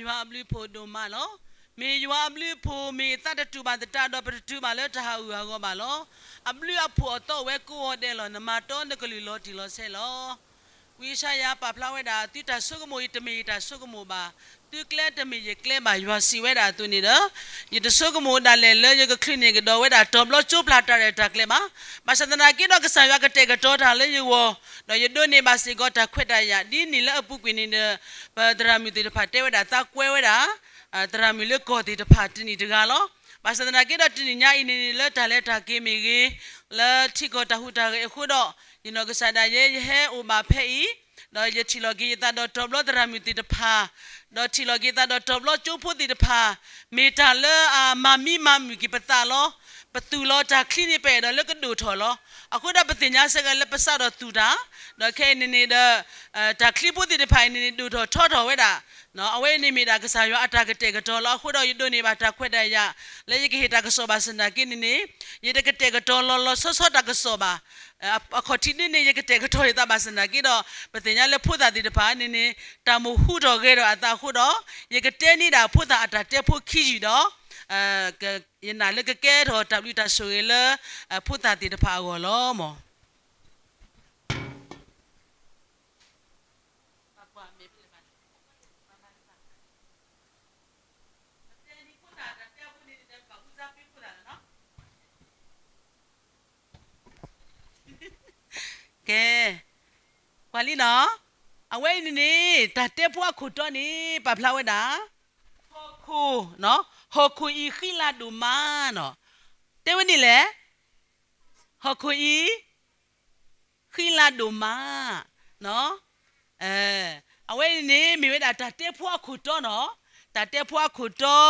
ယွၤအဘျုးအဖှိၣ်ဒိၣ်မးလီၤ. မ့ၢ်ယွၤအဘျုးအဖှိၣ် မ့ၢ်သးတတူာ်ဘၣ်သတးဒီး ပတတုၤဘၣ်လၢတၢ်ဟးဂူာ်ဟးဂီၤဘၣ်လီၤ. အဘျုးအဖှိၣ်အသီအိၣ်ဝဲကိးဂီၤဒဲးလီၤ. နမၤတီနကလုၢ်လီၤတံၢ်လီၤဆဲးလီၤ. ဝံယၡါယၤပာ်ဖျါဝဲဒၣ် သုတၢ်ဆိကမိၣ်အံၤ တမ့ၢ်ယတၢ်ဆိကမိၣ်ဘၣ်, သုကျဲတမ့ၢ်ယကျဲဘၣ်. ယွၤစံးဝဲဒၣ်အသိးန့ၣ်ဒီး, ယတဆိကမိၣ်ဒၣ်လဲာ်လၢယကချုးန့ၢ်ကဒီးဝဲဒၣ် တီၤဘျီကၠိဖျါတၢ်ရဲၣ်တၢ်ကျဲၤဘၣ်. ဘၣ်ဆၣ်သနာ်က့ဒီး ကစၢ်ယွၤကတဲာ်ကတီၤတၢ်လၢယဂီၢ်, ဒီးယဒိးန့ၢ်ဘၣ်စ့ၢ်ကီးတၢ်ခွဲးတၢ်ယာ် ဒ်န့ၣ်လၢအပူၤကွံာ်န့ၣ်ဒီး, ပသရၣ်မုၣ်သ့ၣ်တဖၣ်တဲဝဲဒၣ် သးကွဲဝဲဒၣ် သရၣ်မုၣ်လၢကီၢ်သ့ၣ်တဖၣ်တနံၣ်တဂၤလီၤ. ဘၣ်ဆၣ်သနာ်က့ဒီး တနံၣ်ညါအံၤန့ၣ် လၢတၢ်လဲၤတၢ်က့ၤမ့ၢ်ဂ့ၤ, လၢထံကီၢ်တၢ်ဟူးတၢ်ဂဲၤအဃိဒီး, ယနီၢ်ကစၢ်ဒၣ်ယဲ ယဟဲအိၣ်ဘၣ်ဖဲအံၤ, ဒီးယထံၣ်လီၤက့ၤယသးဒီးတီၤဘျီသရၣ်မုၣ်သ့ၣ်တဖၣ်, ဒီးထံၣ်လီၤက့ၤယသးဒီးတီၤဘျီကၠိဖိသ့ၣ်တဖၣ်, မ့ၢ်တၢ်လၢအမၤမံမၤမုာ်က့ၤပသးလီၤ. ပသူၣ်လီၤတၢ်ချံန့ၣ် ပအဲၣ်ဒိးလၢကဒိၣ်ထီၣ်လီၤ. အဃိဒီးပသ့ၣ်ညါစ့ၢ်ကီးလၢပစးထီၣ်သူၣ်တၢ်, ဒီးခဲအံၤန့ၣ်န့ၣ်ဒီး တၢ်ချံဖိသ့ၣ်တဖၣ်အံၤန့ၣ်န့ၣ် ဒိၣ်ထီၣ်ထီထီၣ်ဝဲဒၣ်, အဝဲအံၤန့ၣ်မ့ၢ်ဒၣ်ကစၢ်ယွၤအတၢ်ကတဲာ်ကတီၤလီၤ. အဃိဒီးယဒိးန့ၢ်ဘၣ်တၢ်ခွဲးတၢ်ယာ် လၢယကဟ့ၣ်တၢ်ကစီၣ်ဘၣ်ဆၣ်သနာ်က့န့ၣ်န့ၣ်, ယတကတဲာ်ကတီၤလီၤလီၤဆီဆီတၢ်ကစီၣ်ဘၣ်. အခီၣ်ထံးန့ၣ်န့ၣ် ယကတဲာ်ကတီၤယသးဘၣ်ဆၣ်သနာ်က့ဒီး, ပသ့ၣ်ညါလၢဖိသၣ်သ့ၣ်တဖၣ်န့ၣ်န့ၣ် တၢ်မိၣ်ဟူထီၣ်ဂဲၤထီၣ်အသးအဃိဒီး, ယကတဲန့ၢ်ဒၣ်ဖိသၣ်အတၢ်တဲဖိခံယုၢ်ဒီး ယနာ်လၢကကဲထီၣ်တၢ်ဘျုးတၢ်ဆိၣ်ဂ့ၤလၢ ဖိသၣ်သ့ၣ်တဖၣ်အဂီၢ်လီၤမၢ်. ကဲ, ကွၢ်လံနီၤ, အဝဲအံၤန့ၣ်န့ၣ် တၢ်တဲဖိအခိၣ်တီန့ၣ် ပာ်ဖျါဝဲဒၣ် ဟီၣ်ခိၣ်, ဟီၣ်ခိၣ်အံၤဃံလၤဒိၣ်မးနီၤ. တဲဝဲန့ၣ်လဲၣ်, ဟီၣ်ခိၣ်အံၤ ဃံလၤဒိၣ်မး. အဝဲအံၤန့ၣ် မ့ၢ်ဝဲဒၣ်တၢ်တဲဖိအခိၣ်တီနီၤ, တၢ်တဲဖိအခိၣ်တီ,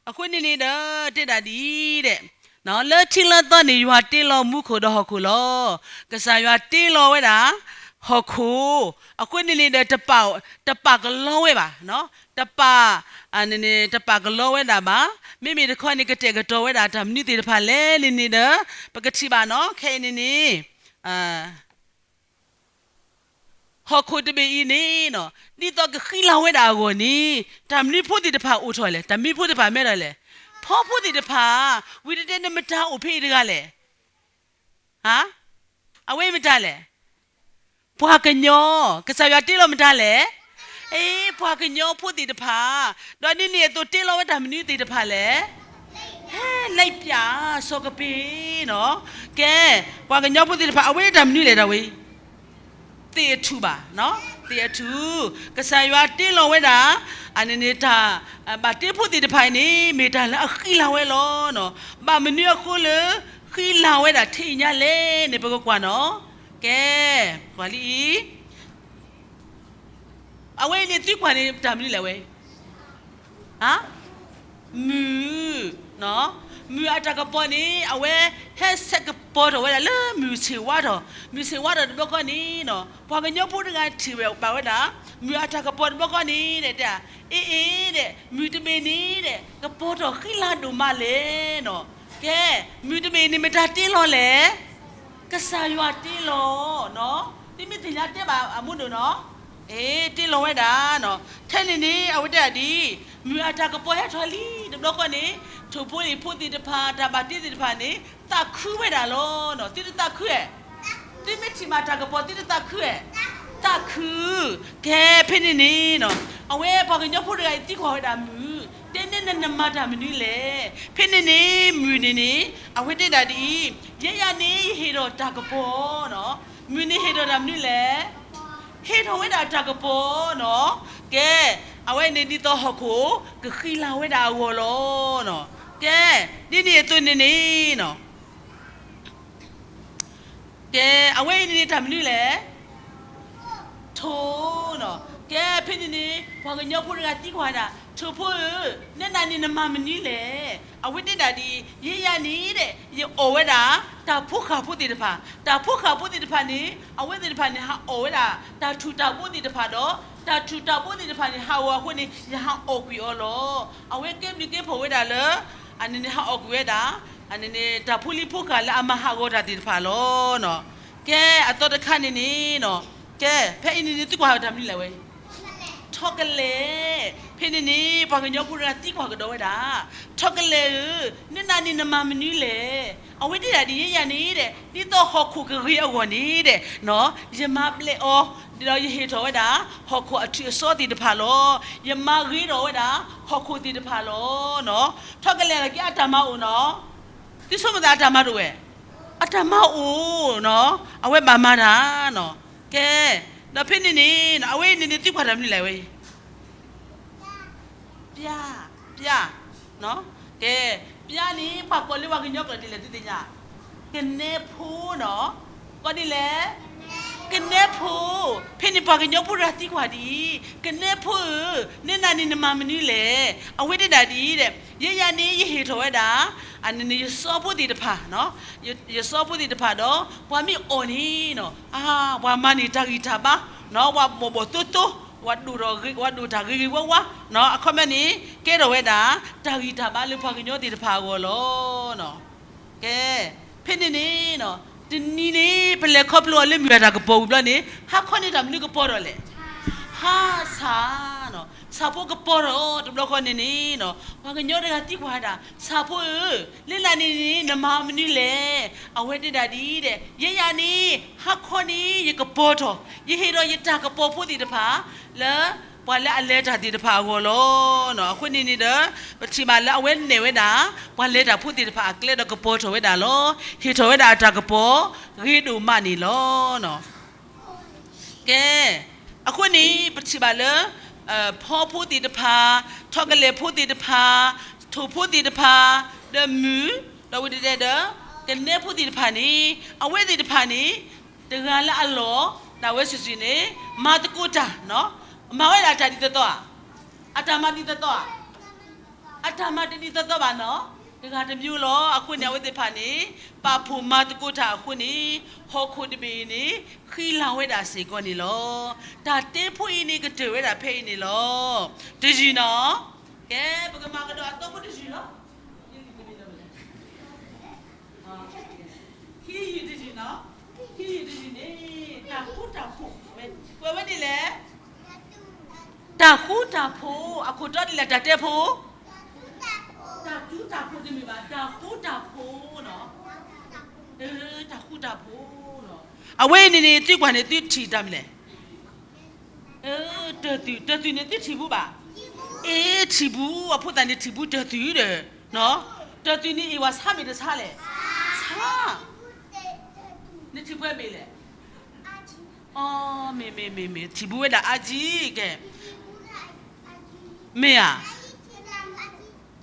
အဃိန့ၣ်န့ၣ်ဒီး တဲဒၣ်ဒ်အံၤဒဲး, လၢထံလၢသီန့ၣ် ယွၤတ့လီၤမူခိၣ်ဒီးဟီၣ်ခိၣ်လီၤ. ကစၢ်ယွၤတ့လီၤဝဲဒၣ် ဟီၣ်ခိၣ်, အဃိန့ၣ်န့ၣ်ဒီး တပာ်ကလီဝဲဘၣ်, တပာ်, တပာ်ကလီဝဲဒၣ်ဘၣ်. မ့မ့ၢ်တခီန့ၣ် ကတဲာ်ကတီၤဝဲဒၣ်တၢ်မနုၤသ့ၣ်တဖၣ်လဲၣ်န့ၣ်န့ၣ်ဒီး ပကထံၣ်ဘၣ်နီၤ, ခဲအံၤန့ၣ်န့ၣ် ဟီၣ်ခိၣ်တဘ့ၣ်အံၤန့ၣ်, ဒ်သိးကဃံလၤဝဲဒၣ်အဂီၢ်န့ၣ်, တၢ်မနုၤဖိသ့ၣ်တဖၣ်အိၣ်ထီၣ်လဲၣ်, တၢ်မနုၤဖိသ့ၣ်တဖၣ်မဲထီၣ်လဲၣ်, ဖီဖိသ့ၣ်တဖၣ်, ဝံၤတတဲနမတၤအိၣ်ဖဲအံၤတဂၤလဲၣ်, အဝဲအံၤမတၤလဲၣ်, ပှၤကညီ, ကစၢ်ယွၤတ့လီၤမတၤလဲၣ်, အ့ ပှၤကညီဖိသ့ၣ်တဖၣ်, ဒီးဒ်န့ၣ်အသိးတ့လီၤဝဲတၢ်မနုၤသ့ၣ်တဖၣ်လဲၣ် ဟဲ, လံာ်ပျၢ်, စီၤကပ့ၤနီၤ, ကဲ, ပှၤကညီဖိသ့ၣ်တဖၣ် အဝဲတၢ်မနုၤလဲၣ်ဒၣ်ဝဲ, သ့ၣ်အထူၣ်ဘၣ်, သ့ၣ်အထူၣ်, ကစၢ်ယွၤတ့လီၤဝဲဒၣ်, အန့ၣ်န့ၣ်တၢ်, ဘၣ်တ့ဖိသ့ၣ်တဖၣ်အံၤန့ၣ် မ့ၢ်တၢ်လၢအဃံလၤဝဲလီၤ. ဘၣ်မနုၤအဃိလၢ ဃံလၤဝဲဒၣ်ထဲအံၤညါလဲၣ်န့ၣ် ပကကွၢ်နီၤ, ကဲ, ကွၢ်လံအံၤ အဝဲအံၤန့ၣ်သုကွၢ်န့ၣ် တၢ်မနုၤလဲၣ်ဝဲ, မုၢ်, မုၢ်အတၢ်ကပီၤန့ၣ် အဝဲဟဲဆဲးကပီၤထီၣ်ဝဲဒၣ်လၢမုၢ်ဆ့ၣ်ဝါထီၣ်, မုၢ်ဆ့ၣ်ဝါထီၣ်တဘျီဃီန့ၣ်, ပှၤကညီဖိတဂၤထံၣ်ဝဲဘၣ်ဝဲဒၣ်, မုၢ်အတၢ်ကပီၤတဘျီဃီန့ၣ်, အ့အ့, မုၢ်တဘ့ၣ်န့ၣ်, ကပီၤထီၣ်ဃံလၤဒိၣ်မးလဲၣ်နီၤ, ကဲ, မုၢ်တဘ့ၣ်န့ၣ်မတၤတ့လီၤလဲၣ် ကစၢ်ယွၤတ့လီၤ, သုမ့ၢ်သ့ၣ်ညါတဲဘၣ်အမိၢ်ဒိၣ်နီၤ, အ့ တ့လီၤဝဲဒၣ်, ထဲန့ၣ်န့ၣ် အဝဲတဲဒၣ်ဒ်အံၤ, မုၢ်အတၢ်ကပီၤဟဲထီၣ်လံတဘျီဃီန့ၣ်, ထိၣ်ဖိလံၣ်ဖိသ့ၣ်တဖၣ် တၢ်ဘၣ်တ့သ့ၣ်တဖၣ်န့ၣ် သးခုဝဲဒၣ်လီၤ, သုတသးခုဧါ, သုမ့ၢ်ထံၣ်မးတၢ်ကပီၤသုတသးခုဧါ, သးခု, ကဲဖဲန့ၣ်န့ၣ်, အဝဲပှၤကညီဖိတဂၤအံၤသံကွၢ်ဝဲဒၣ်မုၢ်, တဲန့ၢ်နနမၤတၢ်မနုၤလဲၣ်, ဖဲန့ၣ်န့ၣ် မုၢ်န့ၣ်န့ၣ်, အဝဲတဲဒၣ်ဒ်အံၤ, ယဲယၤန့ၣ် ယဟ့ၣ်ဒီးတၢ်ကပီၤနီၤ, မုၢ်န့ၣ်ဟ့ၣ်ဒီးတၢ်မနုၤလဲၣ်, ဟ့ၣ်ထီၣ်ဝဲဒၣ်တၢ်ကပီၤနီၤ, ကဲ, အဝဲန့ၣ်ဒ်သိးဟီၣ်ခိၣ် ကဃံလၤဝဲဒၣ်အဂီၢ်လီၤ, ကဲ, ဒ်န့ၣ်အသိးန့ၣ်န့ၣ်နီၤ ကဲ, အဝဲအံၤန့ၣ်န့ၣ်တၢ်မနုၤလဲၣ်, ထိၣ်နီၤ, ကဲဖဲန့ၣ်န့ၣ် ပှၤကညီဖိတဂၤသံကွၢ်ဝဲဒၣ်, ထိၣ်ဖိဧၢ, နဲဒၣ်န့ၣ်နမၤမနုၤလဲၣ်, အဝဲတဲဒၣ်ဒ်အံၤ, ယဲယၤန့ၣ်ဒီး ယအီၣ်ဝဲဒၣ် တၢ်ဖိဃၢ်ဖိသ့ၣ်တဖၣ်, တၢ်ဖိဃၢ်ဖိသ့ၣ်တဖၣ်န့ၣ် အဝဲသ့ၣ်တဖၣ်န့ၣ် ဟးအီၣ်ဝဲဒၣ် တၢ်ထူၣ်တၢ်ဘိသ့ၣ်တဖၣ်ဒီး တၢ်ထူၣ်တၢ်ဘိသ့ၣ်တဖၣ်န့ၣ် ဟးဂီၤအဃိန့ၣ် ယဟးအီၣ်ကွံာ်အီၤလီၤ. အဝဲကဲဘျုးကဲဖှိၣ်ဝဲဒၣ်လၢ အန့ၣ်န့ၣ်ဟးအီၣ်ကွံာ်ဝဲဒၣ် အန့ၣ်န့ၣ် တၢ်ဖိလံၤဖိဃၢ်လၢအမၤဟးဂီၤတၢ်သ့ၣ်တဖၣ်လီၤ. ကဲအသီတခါန့ၣ်န့ၣ်, ကဲဖဲအံၤန့ၣ်န့ၣ် သုကွၢ်တၢ်မနုၤလဲၣ်ဝဲ, chocolate, ဖဲန့ၣ်န့ၣ် ပှၤကညီဖိတဂၤသံကွၢ်ကဒီးဝဲဒၣ်, ထီၣ်ကလဲာ်ဧၢ, နနၤန့ၣ်နမၤမနုၤလဲၣ်. အဝဲတဲဒၣ်ဒ်အံၤ, ယဲယၤန့ၣ်ဒီး ဒ်သိးဟီၣ်ခိၣ်ကဂ့ၤအဂီၢ်န့ၣ်ဒီး ယမၤဘျဲးအီၤ, ဒီးယဟ့ၣ်ထီၣ်ဝဲဒၣ် ဟီၣ်ခိၣ်အထုးအစီသ့ၣ်တဖၣ်လီၤ. ယမၤဂ့ၤထီၣ်ဝဲဒၣ် ဟီၣ်ခိၣ်သ့ၣ်တဖၣ်လီၤ. ထီၣ်ကလဲာ်လၢက့အတၢ်မၤအိၣ်နီၤ, သုဆိကမိၣ်သးအတၢ်မၤတအိၣ်ဝဲ, အတၢ်မၤအိၣ်နီၤ, အဝဲဘၣ်မၤတၢ်နီၤ. ကဲ, ဒီးဖဲန့ၣ်န့ၣ် အဝဲန့ၣ်န့ၣ်သံကွၢ်တၢ်မနုၤလဲၣ်ဝဲ ပျါ, ပျါ, ကဲ, ပျါန့ၣ် ပှၤကိးလၢပှၤကညီကျိာ်ဒ်လဲၣ် သုသ့ၣ်ညါ, ကနဲဖိနီၤ, ကိးဒ်လဲၣ်, ကနဲဖိ. ဖဲန့ၣ်ပှၤကညီဖိတဂၤသံကွၢ်ဒ်အံၤ, ကနဲဖိဧၢ, နနၤန့ၣ်နမၤမနုၤလဲၣ်. အဝဲတဲဒၣ်ဒ်အံၤဒီး ယဲယၤန့ၣ် ယဟ့ၣ်ထီၣ်ဝဲဒၣ် အန့ၣ်န့ၣ် ယစီဖိသ့ၣ်တဖၣ်, ယစီဖိသ့ၣ်တဖၣ်ဒီး ပှၤမ့ၢ်အီၣ်န့ၣ်နီၤ, အါ, ပှၤမၤန့ၢ်တၢ်ဂံၢ်တၢ်ဘါ, ပှၤဘီၣ်ဘီၣ်သိသိ, ပှၤဒိၣ်တၢ်ဂ့ၤဂ့ၤဝါဝါ, အခီပညီန့ၣ် ကဲထီၣ်ဝဲဒၣ် တၢ်ဂံၢ်တၢ်ဘါလၢပှၤကညီသ့ၣ်တဖၣ်အဂီၢ်လီၤ. ကဲ, ဖဲန့ၣ်န့ၣ် တနံၤန့ၣ် ပလဲၤခီဖျိအီၤလၢမုၢ်အတၢ်ကပီၤဝံၤဘျီန့ၣ် ဟါခီန့ၣ်တၢ်မနုၤကပီၤထီၣ်လဲၣ်, ဟါဆၣ်, ဆၣ်ဖိကပီၤထီၣ်တဘျီဃီန့ၣ်န့ၣ် ပှၤကညီတဂၤသံကွၢ်ဝဲဒၣ်, ဆၣ်ဖိဧၢ, လၢနၤန့ၣ်န့ၣ် နမၤမနုၤလဲၣ်. အဝဲတဲဒၣ်ဒ်အံၤဒီး ယဲယၤန့ၣ် ဟါခီန့ၣ် ယကပီၤထီၣ်, ယဟ့ၣ်ဒီးယတၢ်ကပီၤဖိသ့ၣ်တဖၣ် လၢ ပှၤလၢအလဲၤတၢ်သ့ၣ်တဖၣ်အဂီၢ်လီၤ. အဃိန့ၣ်န့ၣ်ဒီး ပထံၣ်ဘၣ်လၢအဝဲနဲၣ်ဝဲဒၣ် ပှၤလဲၤတၢ်ဖိသ့ၣ်တဖၣ်အကျဲဒီးကပီၤထီၣ်ဝဲဒၣ်လီၤ. ဟ့ၣ်ထီၣ်ဝဲဒၣ်အတၢ်ကပီၤဂ့ၤဒိၣ်မးန့ၣ်လီၤ. ကဲ, အဃိန့ၣ် ပထံၣ်ဘၣ်လၢ ဖီဖိသ့ၣ်တဖၣ်, ထီၣ်ကလဲာ်ဖိသ့ၣ်တဖၣ်, ထိၣ်ဖိသ့ၣ်တဖၣ်, ဒီးမုၢ်, ဒီးဝံၤဒဲးဒီး ကနဲဖိသ့ၣ်တဖၣ်န့ၣ် အဝဲသ့ၣ်တဖၣ်န့ၣ် တဂၤလၢအလီၢ် ဒၣ်ဝဲစုာ်စုာ်န့ၣ် မၤသကိးတၢ်, မၤဝဲဒၣ်တၢ်ဒ်သိးသိးဧါ, အတၢ်မၤဒ်သိးသိးဧါ, အတၢ်မၤတဒ်သိးသိးဘၣ်နီၤ, တဂၤတမံၤလီၤ. အဃိန့ၣ် အဝဲသ့ၣ်တဖၣ်န့ၣ် ပာ်ဖှိၣ်မၤသကိးတၢ်အဃိန့ၣ် ဟီၣ်ခိၣ်တဘ့ၣ်အံၤန့ၣ် ဃံလၤဝဲဒၣ်စ့ၢ်ကီးန့ၣ်လီၤ. တၢ်တဲဖိအံၤန့ၣ် ကတၢၢ်ဝဲဒၣ်ဖဲအံၤန့ၣ်လီၤ. တယုၢ်နီၤ, ကဲ ပကမၤကဒီးအသီဖိတယုၢ်လီၤ. ခံယုၢ်တယုၢ်နီၤ, ခံယုၢ်တယုၢ်န့ၣ် တၢ်ဃူတၢ်ဖိး, ကွဲးဝဲဒ်လဲၣ်, တၢ်ဃူတၢ်ဖိး, အခိၣ်တီဒ်လဲၣ် တၢ်တဲဖိ, တၢ်ဃူတၢ်ဖိးတမ့ၢ်ဘၣ်, တၢ်ဃူတၢ်ဖိးနီၤ, တၢ်ဃူတၢ်ဖိးနီၤ, အဝဲအံၤန့ၣ်န့ၣ် သုကွၢ်န့ၣ် သုထံၣ်တၢ်မနုၤလဲၣ် တၢၢ်သူၣ်, တၢၢ်သူၣ်န့ၣ် သုထံၣ်ဘူးဘၣ်, အ့ ထံၣ်ဘူး, အဖိသၣ်န့ၣ်ထံၣ်ဘူးတၢၢ်သူၣ်ဒီး, တၢၢ်သူၣ်န့ၣ်အ့ၣ်ဝဲဆါမ့ၢ်တဆါလဲၣ်, ဆါ, နထံၣ်ပှဲၤမ့ၢ်လဲၣ်, အမ့ၢ်မ့ၢ်မ့ၢ်မ့ၢ် ထံၣ်ဘူးဝဲဒၣ်အါကံကဲ, မ့ၢ်ဧါ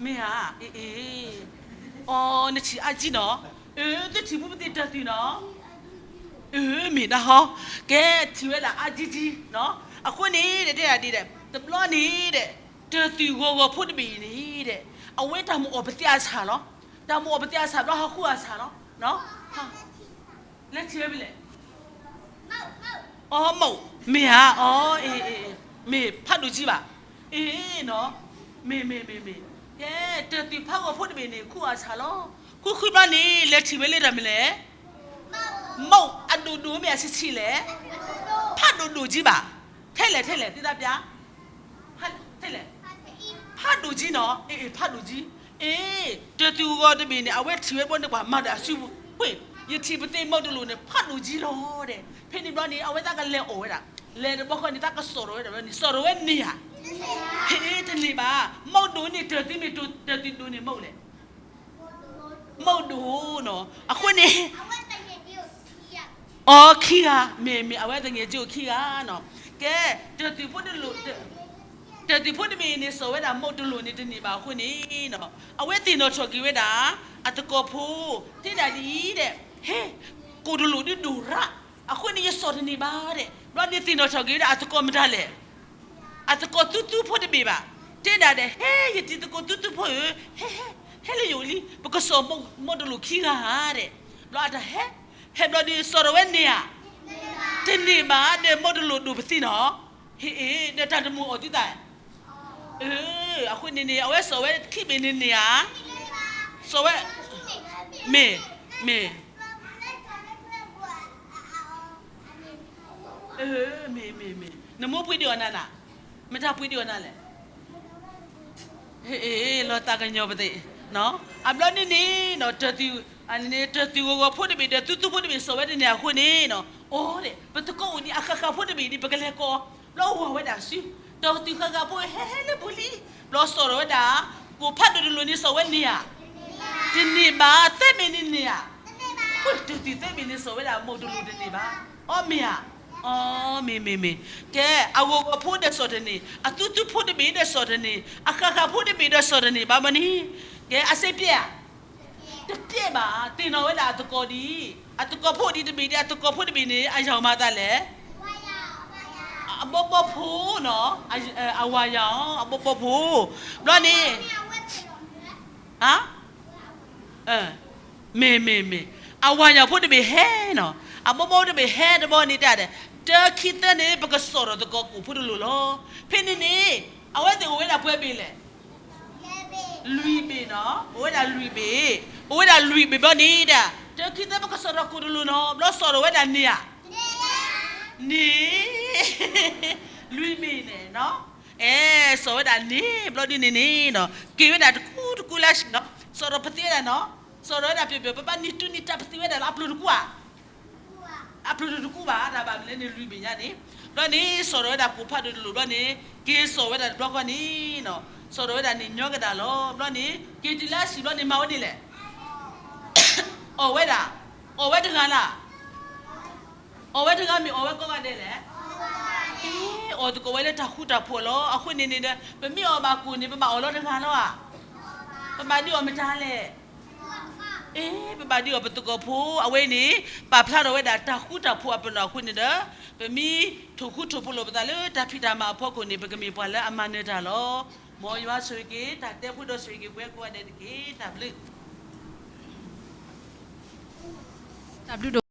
မ့ၢ်ဧါ, အ့ၣ်အ့ၣ်, အီ နထံၣ်အါကံနီၤ, အၢ သုထံၣ်ဘူးပသ့ၣ်တၢၢ်သူၣ်နီၤ, အၢ မ့ၢ်ဒၣ်ဟီ, ကဲထံၣ်ဝဲဒၣ်အါကံကံ, အဃိန့ၣ်တဲဒၣ်ဒ်ဒီး တဘျီန့ၣ်ဒီး တၢၢ်သူၣ်ဂီၤဂီၤဖိတဘ့ၣ်အံၤန့ၣ်ဒီး အဝဲတၢ်မုာ်အီၣ်ပသ့အဆၣ်လီၤ, တၢ်မုာ်အီၣ်ပသ့အဆၣ်ဘျီဟးဃုအဆၣ်လီၤ, လဲၤထံၣ်ဝဲဖဲလဲၣ် အီ မ့ၢ်ဧါ, အီ အ့ၣ်အ့ၣ်, မ့ၢ်ဖးဒိၣ်ကံဘၣ်, အ့ၣ်နီၤ, မ့ၢ်မ့ၢ်မ့ၢ်မ့ၢ်, ကဲ တၢၢ်သူၣ်ဖးဂီၤဖိတဘ့ၣ်န့ၣ် ဃုအဆၣ်လီၤ, ဃုဃုဘျီန့ၣ် လဲၤထံၣ်ဝဲလၢတၢ်မနုၤလဲၣ်, မုၢ်အဒိၣ်ဒိၣ်မ့ၢ်အဆံးဆံးလဲၣ်, ဖးဒိၣ်ဒိၣ်ကံဘၣ်, ထဲလဲၣ်ထဲလဲၣ် သုသးပျါ ထဲလဲၣ်, ဖးဒိၣ်ကံနီၤ, အ့ၣ်အ့ၣ် ဖးဒိၣ်ကံ, အ့ၣ် တၢၢ်သူၣ်ဂီၤတဘ့ၣ်န့ၣ် အဝဲထံၣ်ဝဲဘီန့ၣ်ပှၤမၤဒီးအစုပူၤ, ယထံၣ်ပသ့ၣ်မုၢ်တလိၣ်န့ၣ် ဖးဒိၣ်ကံလီၤဒီး, ဖဲန့ၣ်ဘျီန့ၣ် အဝဲသးကလဲၤအီၣ်ဝဲဒၣ်, လဲၤတဘျီဃီန့ၣ် သးကစိာ်ထီၣ်ဝဲဒၣ်ဘျီန့ၣ် စိာ်ထီၣ်ဝဲန့ၢ်ဧါ, ဟ့ၣ် တန့ၢ်ဘၣ်, မုၢ်ဒိၣ်န့ၣ် တၢၢ်သူၣ်မ့ၢ်တၢၢ်သူၣ်ဒိၣ်န့ၣ်မုၢ်လဲၣ် မုၢ်ဒိၣ်နီၤ, အဃိန့ၣ် အီ ခံဂၤ, မ့ၢ်မ့ၢ် အဝဲသငယ်ချင်းအိၣ်ခံဂၤနီၤ, ကဲ, တၢၢ်သူၣ်ဖိတလိၣ်, တၢၢ်သူၣ်ဖိတဘ့ၣ်န့ၣ် စိာ်ဝဲဒၣ်မုၢ်တလိၣ်န့ၣ်တန့ၢ်ဘၣ်အဃိန့ၣ်, အဝဲသ့ၣ်နီၣ်ထီၣ်က့ၤဝဲဒၣ် အသကိးဖိ, တဲဒၣ်ဒ်အံၤဒီး, ဟဲ, ကိၣ်တလိၣ်ဒုးဒိၣ်ရၣ်, အဃိန့ၣ်ယစိာ်တန့ၢ်ဘၣ်ဒီး, ဘျီန့ၣ်သ့ၣ်နီၣ်ထီၣ်က့ၤဝဲဒၣ်အသကိးမတၤလဲၣ် အသကိးသူသူဖိတဘ့ၣ်ဘၣ်, တဲဒၣ်ဒီး ဟဲ ယတံၤသကိးသူသူဖိဧၢ, ဟဲ ဟဲလၢယအိၣ်လံ, ပကစိာ်မုၢ်တလိၣ်ခံဂၤဧါဒီး, ဘျီအတၢ်ဟဲ, ဟဲဘျီဒီး စိာ်ထီၣ်ဝဲန့ၢ်ဧါ, တန့ၢ်ဘၣ်ဒီး မုၢ်တလိၣ်ဒိၣ်ပသံနီၤ, ဟ့ၣ်အ့ၣ် ဒီးတၢ်တမုာ်အီၣ်သုသး, အဃိန့ၣ်န့ၣ် အဝဲစိာ်ဝဲခံဘ့ၣ်န့ၣ်န့ၢ်ဧါ, စိာ်ဝဲ, မ့ၢ်, မ့ၢ် မ့ၢ်, မ့ၢ် မ့ၢ် မ့ၢ် နမိၢ်ပှ့ၤဒံးအီၤနၤနၤ, မတၤပှ့ၤဒံးအီၤနၤလဲၣ်, ဟ့ၣ် လီၤသးကညီၤပသ့ၣ်, အဘျီန့ၣ်န့ၣ် တၢၢ်သူၣ်ဂီၤဂီၤဖိတဘ့ၣ်ဒီး သူသူဖိတဘ့ၣ်စိာ်ဝဲတန့ၢ်အဃိန့ၣ်, အိၣ်ဒဲး ပတကိးအိၣ်ဒံးအဃၣ်ဃၣ်ဖိတဘ့ၣ်ဒံး ပကလဲၤကိး, ဘျီအိၣ်ဝဲဒၣ်ဆူ တၢၢ်သူၣ်ဃၣ်ဃၣ်ဖိဟဲဟဲလၢပူၤလံ, ဘျီစိာ်ထီၣ်ဝဲဒၣ် ကိၣ်ဖးဒိၣ်တလိၣ်န့ၣ်စိာ်ဝဲန့ၢ်ဧါ, တန့ၢ်ဘၣ်, သၢမံးနံးန့ၢ်ဧါ, တၢၢ်သူၣ်သၢမံးနံးစိာ်ဝဲဒၣ် မိၢ်တလိၣ်တန့ၢ်ဘၣ်, အီမ့ၢ်ဧါ, အီမ့ၢ်မ့ၢ်မ့ၢ်, ကဲ အဂီၤဂီၤဖိဒီးစိာ်တန့ၢ်, အသူသူဖိတဘ့ၣ်ဒီးစိာ်တန့ၢ်, အဃၣ်ဃၣ်ဖိတဘ့ၣ်ဒီးစိာ်တန့ၢ်ဘၣ်မ့ၢ်န့ၣ်, ကဲ အစ့ပျဲဧါ, တပျဲဘၣ်, သ့ၣ်နီၣ်ဝဲဒၣ်အသကိးဒ်အံၤ, အသကိးဖိဒံးတဘ့ၣ်ဒီး အသကိးဖိတဘ့ၣ်န့ၣ် အယၤမၤသးလဲၣ်, အဘီဘီဖိနီၤ, အဝၤယၤအီၤ အဘီဘီဖိ, ဘျီန့ၣ် မ့ၢ်မ့ၢ်မ့ၢ်, အဝၤယၤဖိတဘ့ၣ်ဟဲနီၤ, အဘီဘီတဘ့ၣ်ဟဲတဘျီန့ၣ်တၢ်ဒီး, တၢ်ခံသၢန့ၣ် ပကစိာ်ထီၣ်သကိးကိၣ်ဖိတလိၣ်လီၤ, ဖဲန့ၣ်န့ၣ် အဝဲသ့ၣ်အိၣ်ဝဲဒၣ်ပှဲၤဘ့ၣ်လဲၣ် လွံၢ်ဘ့ၣ်နီၤ, အိၣ်ဝဲဒၣ်လွံၢ်ဘ့ၣ်, အိၣ်ဝဲဒၣ်လွံၢ်ဘ့ၣ်ဘျီန့ၣ်ဒၣ်, တၢ်ခံသၢပကစိာ်ထီၣ်ကိၣ်တလိၣ်နီၤ, ဘျီစိာ်ထီၣ်ဝဲဒၣ်န့ၢ်ဧါ, န့ၢ်, လွံၢ်ဘ့ၣ်န့ၣ်နီၤ, အဲ စိာ်ဝဲဒၣ်န့ၢ် ဘျီဒ်န့ၣ်န့ၣ်နီၤ, က့ၤဝဲဒၣ်တကူတကူလၢဆံးနီၤ, စိာ်ထီၣ်ပသ့ဝဲဒၣ်နီၤ, စိာ်ထီၣ်ဝဲဒၣ်ပျီပျီ, ပဘၣ်န့ၢ်တူၢ်န့ၢ်တၢ်ပသ့ဝဲဒၣ်လၢအပျီတကူဧါ အပျီတကူဘၣ်, တၢ်ဘၣ်မနုၤလဲၣ်န့ၣ် လွံၢ်ဘ့ၣ်ညါန့ၣ်, ဘျီန့ၣ် စိာ်ထီၣ်ဝဲဒၣ်ကိၣ်ဖးဒိၣ်တလိၣ်ဘျီန့ၣ်, က့ၤစိာ်ဝဲဒၣ်တဘျီဃီန့ၣ်နီၤ, စိာ်ထီၣ်ဝဲဒၣ်န့ၣ်ညီကဒၣ်လီၤ, ဘျီန့ၣ် က့ၤတုၤလၢအဆံးဘျီန့ၣ် မၤဝဲန့ၣ်လဲၣ်, အီၣ်ဝဲဒၣ်, အီၣ်ဝဲတဂၤလၢ်, အီၣ်ဝဲတဂၤမ့ၢ်အီၣ်ဝဲကိးဂၤဒဲးလဲၣ်, အီၣ်သကိးဝဲလၢတၢ်ဃူတၢ်ဖိးလီၤ, အဃိန့ၣ်န့ၣ်ဒီး ပမ့ၢ်အီၣ်ဘၣ်ကိၣ်န့ၣ် ပဘၣ်အီၣ်လီၤတဂၤလီၤဧါ, ပဘၣ်ဒုးအီၣ်မတၤလဲၣ် အ့ ပဘၣ်ဒုးအီၣ်ပသကိးဖိ, အဝဲအံၤန့ၣ် ပာ်ဖျါထီၣ်ဝဲဒၣ်တၢ်ဃူတၢ်ဖိးအပနီၣ်အဃိန့ၣ်ဒီး, ပမ့ၢ်ထိၣ်ဃူထိၣ်ဖိးလိာ်ပသးလၢတၢ်ဖံးတၢ်မၤအဖီခိၣ်န့ၣ် ပကမ့ၢ်ပှၤလၢအမၤနၢၤတၢ်လီၤ. မ်ယွၤဆိၣ်ဂ့ၤက့ၤ တၢ်တဲဖိဒီးဆိၣ်ဂ့ၤက့ၤပှၤကိးဂၤဒဲးတက့ၢ်. တၢ်ဘျုး